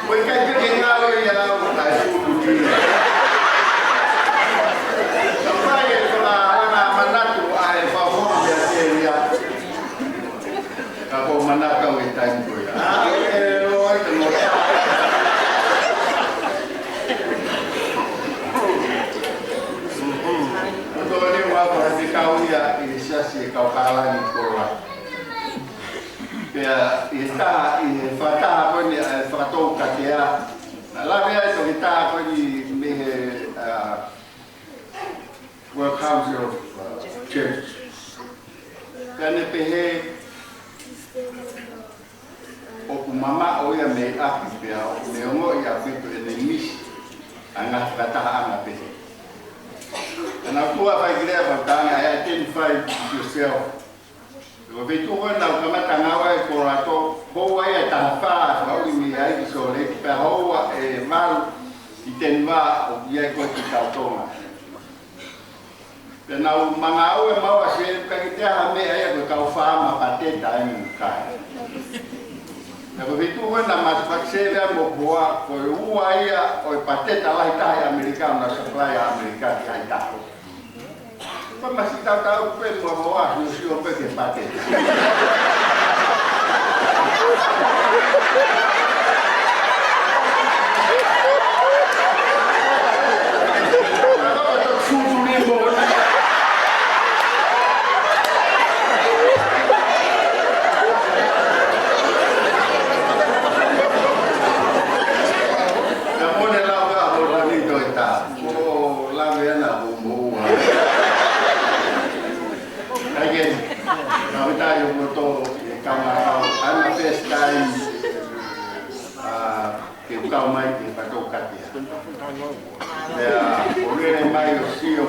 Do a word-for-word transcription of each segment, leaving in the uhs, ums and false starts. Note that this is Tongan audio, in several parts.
Ko e kai peke ngalo ia au, ai futu ki. Ka fai e kona ana manatu ai fafo ia te ia. Ka ko manatu e taimi ko ia. A, e loi te mo. Ko tō ni ua ko he kau ia i siasi e kau kalani ko la. Pea, ʻi he taha, ʻi he fakataha ko eni, ʻa e fakatoukatea. Naʻe lave ai toki taha ko eni mei he, uh, World Council of, uh, Church. Pea ne pehē, ʻoku mamaʻo ia mei ʻapi pea ʻoku ne ongoʻi ʻaupito ʻene misi ʻa e ngaahi fakatahaʻanga pehē. Ka naʻa ku fai ki lea fakatahaʻanga, identify yourself. Ko e feituʻu ko ē naʻa ku kamata ngāue ai ko Kololatō, houa ia ʻe taha fā fakaʻuli mei ai ki Salt Lake, pea houa ʻe valu ki Denver ʻoku ʻi ai ko ē ki Tautoma. Pea naʻa ku ngāue maua se ka ki te aha meʻa ia ko e kau faama pateta ai mo kai. Pea ko e feituʻu ko ē naʻa ma fakaseve ai mo koa, ko e ua ia ʻo e pateta lahi taha ʻi ʻAmelika, naʻa supply ʻa ʻAmelika ki Haʻi Tahu. Ko e masi tautau pē mo e hoa, sio sio pē ke pate. Ka mone lau ka mo lani toi ta. Ko lave ana ko moua. Again, na me tai o moto e kama kau. I'm a first time, uh, ke u kau mai ke fakatoukatea. Pea, o lele mai ʻo sio.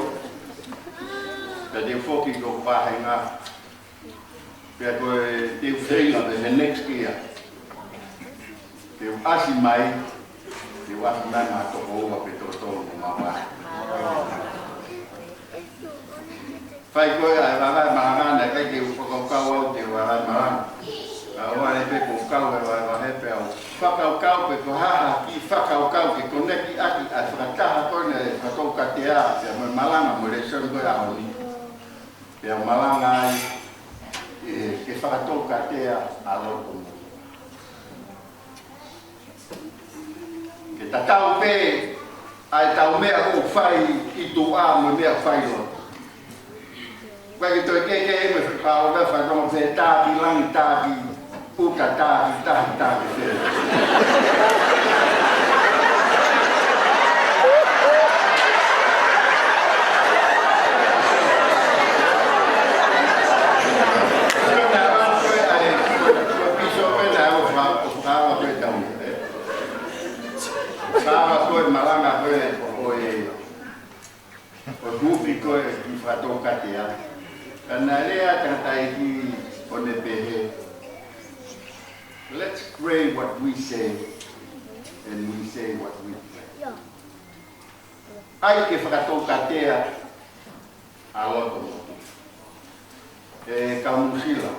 Pea te u foki ki hoku vāhenga. Pea ko e te u feinga pē he next year. Te u ʻasi mai, te u ʻasi mai ma toko ua pe toko tolu mo ma vahe. Fai ko ē ʻa e vahevahe malanga naʻe ʻikai ke u fakakaukau au te u vahevahe malanga. Ka ʻoua ʻe pē ko u kau he vahevahe pea u fakakaukau pe ko e hā ha kiʻi fakakaukau ke koneki ʻaki ʻa e fakataha ko eni ʻa e fakatoukatea pea mo e malanga mo e lēsoni ko ē ʻaho ni. Pea malanga ai, ē, ke fakatoukatea ʻa loto mo. Ke tatau pē ʻa e tau meʻa ʻoku fai ʻi tuʻa mo e meʻa ʻoku fai loto. Ko e ke toe ke ke e me fai pau ka fai tonga pē taki langi taki. Puta taki, taki, taki, taki. Pea ko e malanga ko ē, ko e Ko e huupi ko ē ki fakatoukatea. Ka naʻe lea ʻa e tangataʻeiki ʻo ne pehē, "Let's pray what we say and we say what we pray." ʻAi ke fakatoukatea ʻa loto motu. ʻE kau Nuʻusila.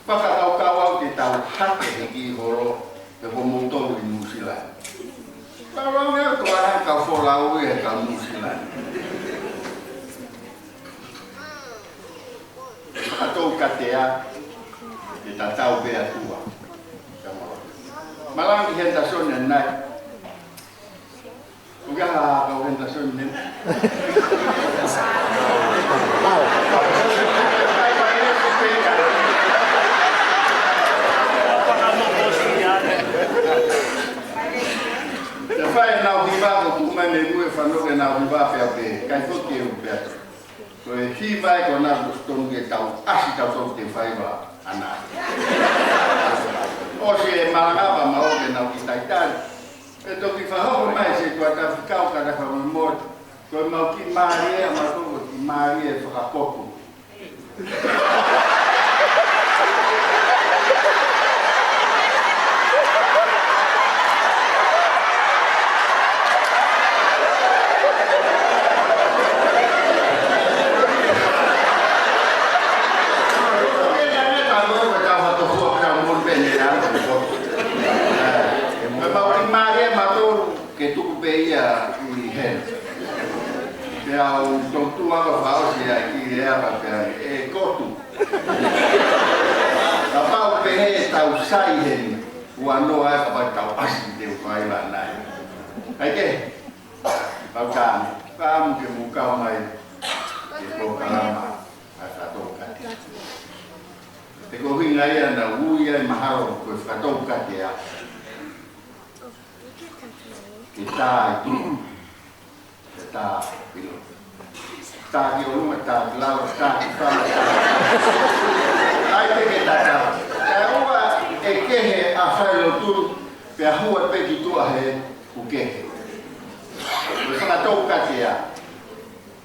Fakakaukau au ke tau hake he kiʻi holo, pe ko moutolu ʻi Nuʻusila. Tau lau meʻa ko e hā e kau folau ʻi he kau Nuʻusila. Fakatoukatea, ke tatau pē ʻa tuʻa. Malanga ki Henderson ʻanenai. Ko e hā kau Henderson ne. Te fai nau hiva ko tu mai ne mue fano ke nau hiva pea pē. Kai foki e u pea. Ko e hiva ē ko ena ko tonu ke tau ʻasi tau tau te fai va ana. ʻOsi e malanga pea mau ke nau ki taitali. ʻE toki fakahoko mai se kua ta fekau ka ta fakamomotu. Ko e mau kiʻi mālie ʻa mau ko e kiʻi Mālie fakapotu. Ke tuku pē ia ʻi heni. Pea ʻoku ou toutou ʻalu ʻo fakaʻosi ʻa e kiʻi lea pea pehē ange, ʻe Kotu. Kapau pehē ʻe tau sai heni, ua noa ʻe kapau te tau ʻasi te u fai vānai. ʻAi ke, pau ka, ka ʻamu ke mou kau mai, ke pau ka lama, ʻa e fakatoukatea. He ko e ʻuhinga ia naʻa ku ui ai mahalo ko e fakatoukatea. Ke tā ʻi tuʻa. Ke tā ʻi loto. Tā ki ʻolunga, tā ki lalo, tā ki fale, tā ki fale. ʻAi pē ke tā tā. Kae ʻoua ʻe kehe ʻa e fai lotu, pea hua pē ki tuʻa he ʻoku kehe. Ko e fakatoukatea.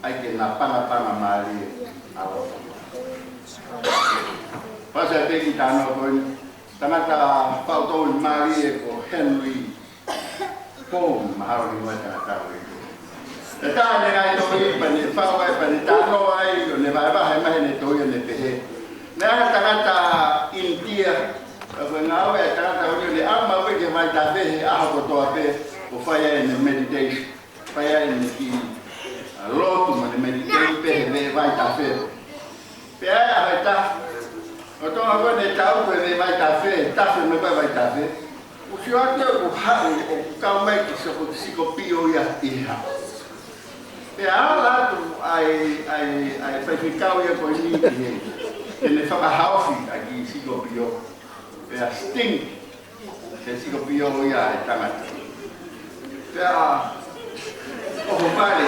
ʻAi ke napangapanga mālie ʻa loto. Pasa pē ki he talanoa ko eni. Tangata fautolu mālie ko Henry Paul, mahalo ni mo e tangata ko ē. Pea tā ʻene ngaahi tohi, pea ne fau ai, pea ne talanoa ai, ʻo ne vahevahe mai ʻene tohi ʻo ne pehē. Naʻe ʻi ai ha tangata ʻInitia, pea ko e ngāue ʻa e tangata ko eni ʻo ne ʻalu maʻu pē ki he vaitafe he ʻaho kotoa pē, ʻo fai ai ʻene meditation. Fai ai ʻene kiʻi, ʻa, lotu mo ʻene meditate pē he veʻe vaitafe. Pea ʻi he ʻaho ʻe taha, ʻo Tonga ko ē ne tau ko e veʻe vaitafe, tafe mo e veʻe vaitafe. ʻOku sio atu ʻoku haʻu, ʻoku kau mai kiʻi siko, sikopio ia ʻi he hā. Pea ala atu ʻa e, ʻa e, ʻa e faifekau ia ko eni ki he, ke ne fakahaofi ʻa e kiʻi sikopio. Pea sting. He sikopio ia ʻa e tangata. Pea, ʻoho pale.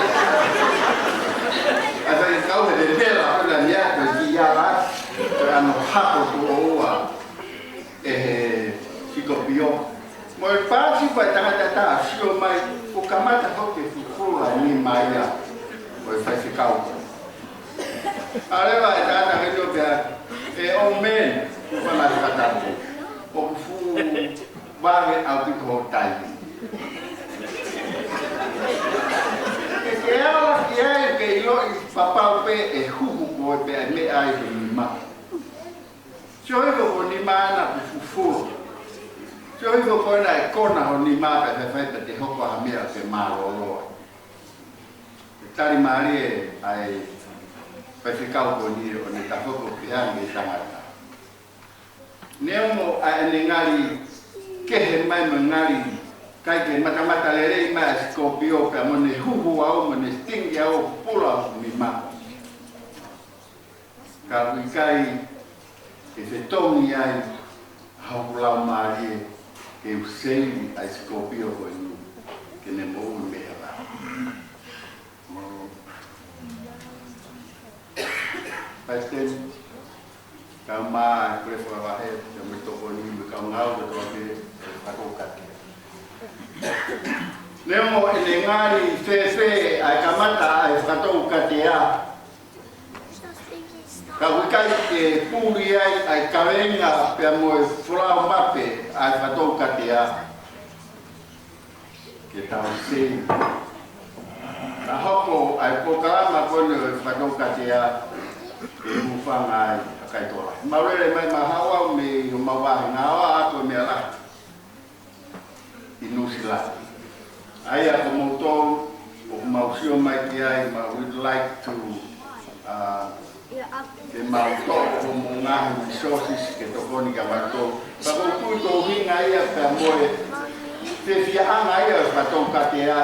ʻA e faifekau he vela, ʻo na nia ko ki ala, pea ʻi hono hako ko ua, ʻe he sikopio. Mo e pasi ko e tangata tā, sio mai, ʻo kamata ko e fufula ni mai ia, ko e faifekau. ʻAle ʻa e tangata ke tō pea, ʻe ʻomeni, ʻoku fana fakatapu. ʻOku fuʻu vave ʻaupito hoʻo taimi. Ke ke ala ki ai ke ʻiloʻi papau pē ʻe huhu ko e pea meʻa ai ke nima. Sio hifo ko e nima ʻana ʻoku fufulu. Sio hifo ko ena ʻe kona ho nima pea fai pea te hoko ha meʻa ke mālōlō ai. Tali mālie ʻa e faifekau ko eni ʻo ne tafoki pē ange ʻi tangata. Neongo ʻa ʻene ngali kehe mai mo e ngali ʻikai ke matamata lelei mai ʻa e sikopio pea mo ne huhu au mo ne sting au pula ʻo nima. Ka ʻoku ʻikai ke fetongi ai ʻa hoku laumālie ke u save ʻa e sikopio ko eni ke ne moʻui mei he vā. Palesiteni, kau mai, pule fakavahe, pea mo e tokoni, mo e kau ngāue kotoa pē, fakatoukatea. Neongo ʻene ngali fēfē ʻa e kamata ʻa e fakatoukatea. Ka ʻoku ʻikai ke puli ai ʻa e kavenga pea mo e folau mape ʻa e fakatoukatea. Ke tau save. Ka hoko ʻa e polokalama ko eni ʻo e fakatoukatea ke hūfanga ai ʻa e kakai tokolahi. Mau lele mai mau haʻu au mei homau vāhenga ʻo ako meʻa lahi ʻi Nuʻusila. ʻA ia ko moutolu ʻoku mau sio mai ki ai, mau would like to, uh, ke mau toʻo homou ngaahi resources ke tokoni kia mautolu. Pea ʻoku ou tui ko e ʻuhinga ia pea mo e fiefiaʻanga ia ʻo e fakatoukatea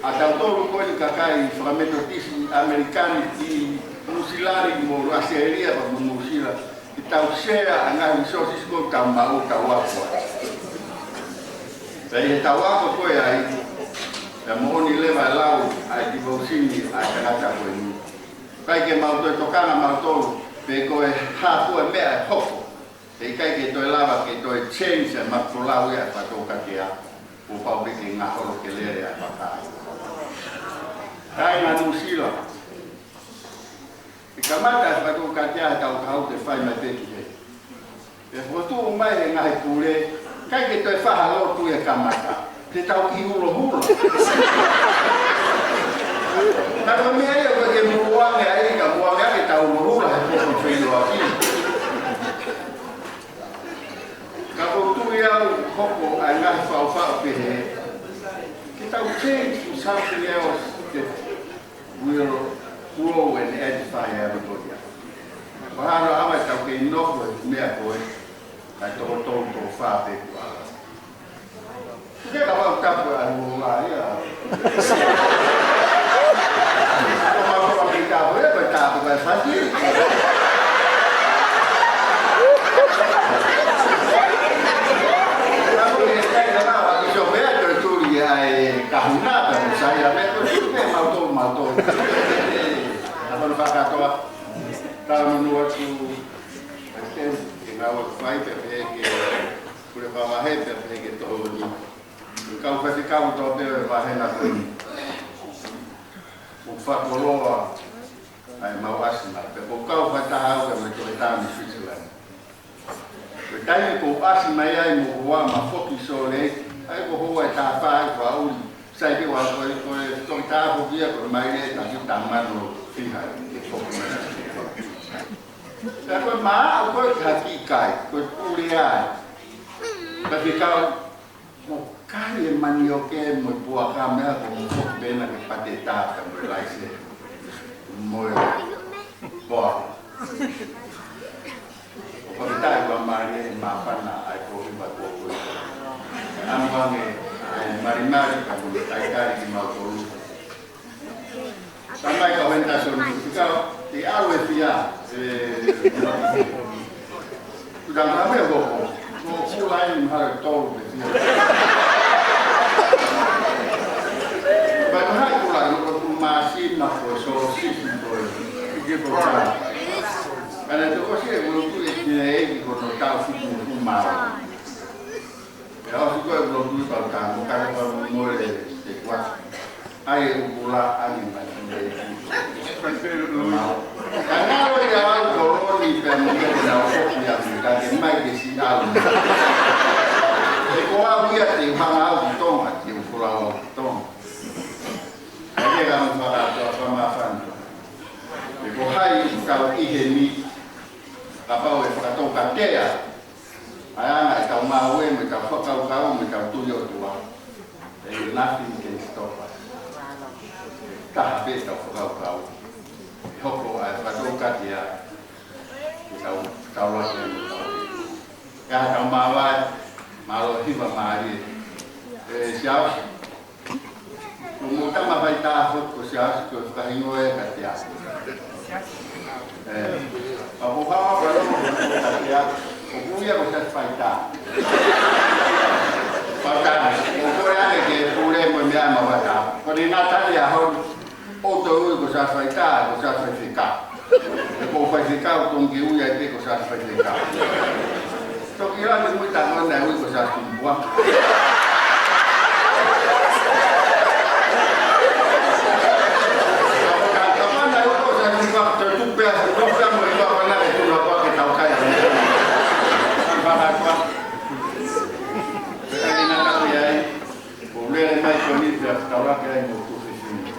ʻa tautolu ko eni kakai fakaMetotisi ʻAmelika ni ʻi Nuʻusila mo ʻAositelēlia pea mo Nuʻusila. Ke tau share ʻa e ngaahi resources ko ē ʻoku tau maʻu ʻo tau ako ai. Pea ʻi heʻetau ako ko ē ai, pea moʻoni leva e lau ʻa e devotion ʻa e tangata ko eni. ʻIkai ke mau toe tokanga mautolu, pe ko e hā fua e meʻa ʻe hoko. He ʻikai ke toe lava, ke toe change ʻa e mafola ʻa e fakatoukatea. Kuo pau pē ke ngaholo ke lele ʻa e fakaʻaiʻai. Kāinga Nuʻusila. Kamata e fakatoukatea, tau kau ke fai mai pē ki hē. Pea fokotuʻu mai e ngaahi pule, ʻikai ke toe fai ha lotu ʻi he kamata. Te tau kiʻi hulohula. Ka ko e meʻa ia ʻoku ʻikai ke mou ʻoange ai, ka mou ʻoange ʻaki ʻetau hulohula he pō ko feʻiloaki. Ka ʻoku ou tui au ʻe hoko ʻa e ngaahi faʻufaʻu pehē ke tau change to something else that will grow and edify everybody. Mahalo ʻe ʻave ʻetau kei nofo he meʻa ko ē, kae toko tolu, toko fā pē kuo ala. Ke ka mau tapu ʻa e ua ia. Ko mau ko ʻami tapu ia, ko e tapu ka e fasi. Ka ko e kai ka mau ʻaki so pea ko e tuli ʻa e kahuna ka mo sai a me ko e tuli pē mau tō, mau tō. Ka ko e fakatoa. Tau nunu atu. Ke ngāue fai pē pē ke Pule Fakavahe pea pehē ki he Tokoni. Kau faifekau kotoa pē ʻo e vāhenga ko eni. ʻOku fakakoloa ʻa e mau ʻasi mai. Pea ʻoku ou kau fakataha au pea mo e toketā mei Switzerland. Ko e taimi ʻoku ou ʻasi mai ai mo houa ma foki Salt Lake, ʻa ia ko houa ʻe taha fā ʻi Fakaʻuli. Sai pē ʻoku ou ko e, ko e toketā foki ia ko e maile ʻe taha ki he taha mano fiha ke foki mai. Pea ko e maʻu ko ē ki ha kiʻi kai, ko e pule ai. Pea ke kau, mo kai e manioke mo e puaka meʻa ko mo foki pē na ke pate tā pea mo e laise. Mo e poa. ʻO ka kitai ua mālie e māfana ai ko hiva ko koe. ʻAmu ange ai malimali ka mo e kaikali ki mau koe. Tamai ka wenta so ni kau, te alu e fia, e, kutanga me hoko, ko kula ai ni mahalo tolu pe fia. Pai mahalo kula, no ko tu masina ko so sisi ko, ike ko ka. Kana to ko si e ko tu e kine e ki ko no tau fitu kumau. Pea ʻosi ko e lotu ʻi Pautā, mo kare pa mo mole te kua. ʻAi e ʻukulā, ʻange mai ki he. Mau. Ka ngalo ia au koloni pea mo ke na o kopi a mi ka ke mai ke si au. E ko au ia te hanga au ki Tonga, te ʻukulā au ki Tonga. ʻAi ke ka mo fakatoa, fakamāfana. E ko hai tau ʻi heni, kapau e fakatoukatea. ʻA ia ʻa e tau ngāue, mo e tau fakakaukau, mo e tau tui ʻOtua. There is nothing can stop us. Taha pē tau fakakaukau. ʻE hoko ʻa e fakatoukatea, ke tau, tau lake mo tau. ʻE ʻa tau māvae, mālō hiva mālie. E, Siaosi. Ko mo tama faitā foki ko Siaosi ko e fakahingoa ia ka Tea. E, ka ko hawa ka lo ka Tea. ʻOku ui ia ko Siaosi Faitā. Faitā. ʻOku ui ange ke pule mo e meʻa ma faitā. Ko ni ngata ia hon. ʻOku tau ui ko Siaosi Faitā, ko Siaosi Faifekau. He ko Faifekau, tongi ui ai pē ko Siaosi Faifekau. Toki la ke mui ta ko na ui ko Siaosi Tumbua. Ka ko na ui ko Siaosi Tumbua, te tupe a, tupe a mo i ka ko na ke tuna ko ke tau kai. Ba ba ba. Pea ke na ka ui ai. Ko lele mai ko ni pea taulake ai mo tu fifini.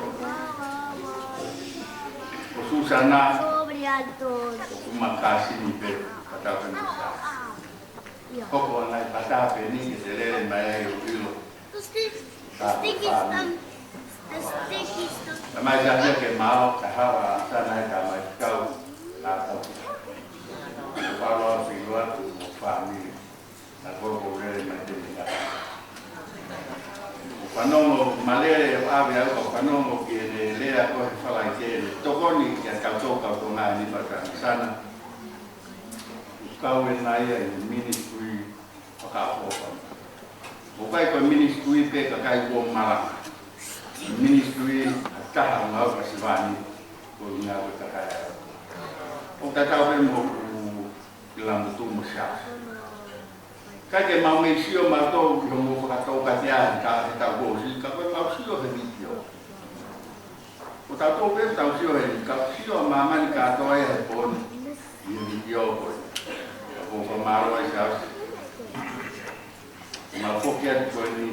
Ko Susana, ko Makasini pē, patau pē mo sa. Hoko ʻa e ngaahi pata pē ni ke te lele mai ai ʻo ʻilo. Ka ko fāmili. Ka mai sa pia ke mao, ka hawa, sa nai ka mai kau, ka kau. Ko palo ʻa filo atu mo fāmili. Ka ko ko lele mai te ni ka. Ko fanongo malele ʻo ʻave au ko fanongo ki heʻene lea ko he Falaite ʻene tokoni kia kau tō kau tō ngā ni pata sana. Kau e nai ai ministry fakaʻofoʻofa. ʻOku ʻikai ko e ministry pē ka kai kuo malanga. Ministry ʻa taha ngau ka sivani ko ngā ko takai au. ʻO tatau pē mo ku ki Lamutu mo Siaosi. Kai ke mau mei sio mātou ki homo fakatoukatea he ka he tau kousi, ka ko e mau sio he vitiō. Ko tautolu pē ʻoku tau sio heni, ka sio ʻa māmani kātoa ia he pō ni ʻi he vitiō ko ē. Ka ʻoku ou fakamālō ai Siaosi. Mo e foki atu ko eni,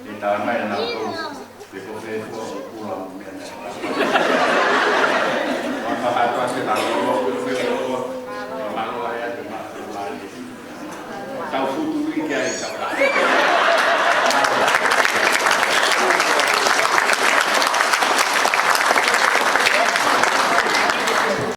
ʻe talamai ʻe nautolu pe ko fē fua ʻoku kula mo e meʻa naʻe fai.